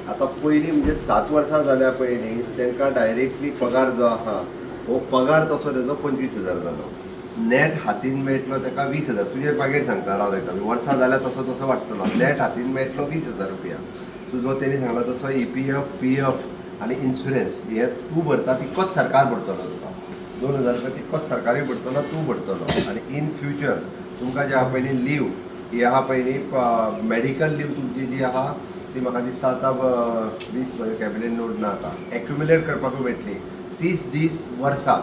आतां पयलीं म्हणजे 7 वर्सां जाल्या पयलीं तांकां डायरेक्टली पगार जो आहा, हो पगार तसो तेजो 25,000 जालो. नेट हातीन मेळटलो ताका 20,000. तुजें मागीर सांगता, राव ताका. वर्सां जाल्यार तसो तसो वाडटलो. नेट हातीन मेळटलो 20,000 रुपया. तुजो तेणी सांगला तसो ईपीएफ, पीएफ आनी इन्शुरन्स हे तूं भरता तितकोच सरकार भरतलो तुका. 2000 रुपया तितकोच सरकारी भरतलो, तूं भरतलो. आनी इन फ्युचर तुमकां जे आहा पयलीं लीव ही आहा पयलीं, मेडिकल लीव तुमची जी आहा ती म्हाका दिसता आतां 20 कॅबिनेट नोट ना, आतां एक्युमुलेट करपाकूय मेळटली. 30 दीस वर्साक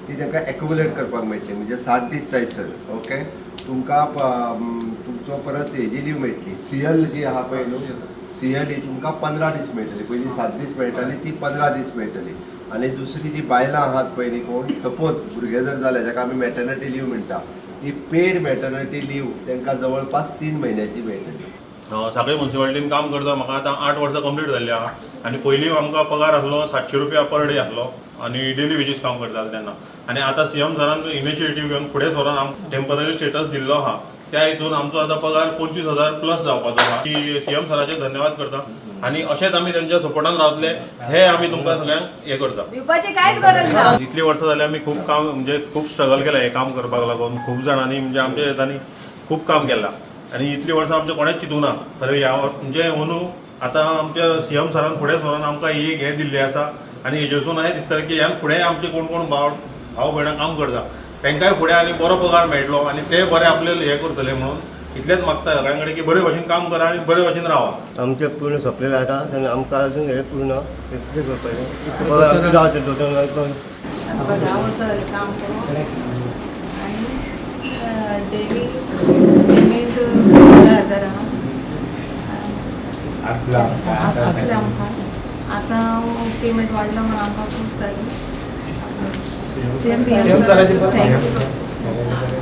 ती तांकां एक्युमुलेट करपाक मेळटली, म्हणजे 60 दीस जायसर. ओके, तुमकां तुमचो परत हेजी लीव मेळटली, सीएल जी आहा पळय न्हू, सीएल ही तुमकां 15 दीस मेळटली. पयलीं 7 दीस मेळटाली, ती 15 दीस मेळटली. आनी दुसरी जी बायलां आहात पळय न्ही, कोण सपोज भुरगें जर जालें, जाका आमी मॅटर्निटी लीव म्हणटा, ती पेड मॅटर्निटी लीव तांकां जवळपास 3 म्हयन्याची मेळटली. सांखळी मुन्सिपालिटीन काम करता. म्हाका आतां 8 वर्सां कंप्लीट जाल्ली आहा आनी पयलीं आमकां पगार आसलो 700 रुपया पर डे आसलो आनी डेली वेजीस काम करताले तेन्ना. आनी आतां सीएम सरान इनिशिएटीव घेवन फुडें सरोन आमकां टेंपररी स्टेटस दिल्लो आहा. त्या हितून आमचो आतां पगार 25,000 प्लस जावपाचो आहा की सीएम सराचे धन्यवाद करता आनी अशेंच आमी तेंच्या सपोर्टान रावतले हे आमी तुमकां सगळ्यांक हें करता. दिवपाची कांयच गरज ना. इतली वर्सां जाली, आमी खूब काम, म्हणजे खूब स्ट्रगल केलें हें काम करपाक लागून. खूब जाणांनी, म्हणजे आमच्या हेतांनी खूब काम केलां आनी इतलीं वर्सां आमचें कोणेंच चिंतूंक ना. खरें ह्या म्हणजे अंदू आतां आमच्या सीएम सरान फुडें सरोन आमकां ही एक हें दिल्लें आसा आनी हेजेसून अशें दिसतालें की ह्यान फुडें आमचे कोण कोण भाव भाव भयणां काम करता, तांकांय फुडें आनी बरो पगार मेळटलो आनी ते बरे आपले हें करतले म्हणून इतलेंच मागता सगळ्यां कडेन की बरे भाशेन काम करा आनी बरे भाशेन रावा. आमचें पूर्ण सोंपलेलें आसा तेन्ना आमकां अजून हें पूर्ण हें कितें करपाचें? पगार आमकां जावचें दोतोर. आमकां 10 वर्सां जालीं काम करून आनी डेली पेमेंट 15,000 आहा. आसला. आसलें आमकां. आतां पेमेंट वाडलो म्हणून आमकां खूश जाली. सीएम. सराचे. Thank you.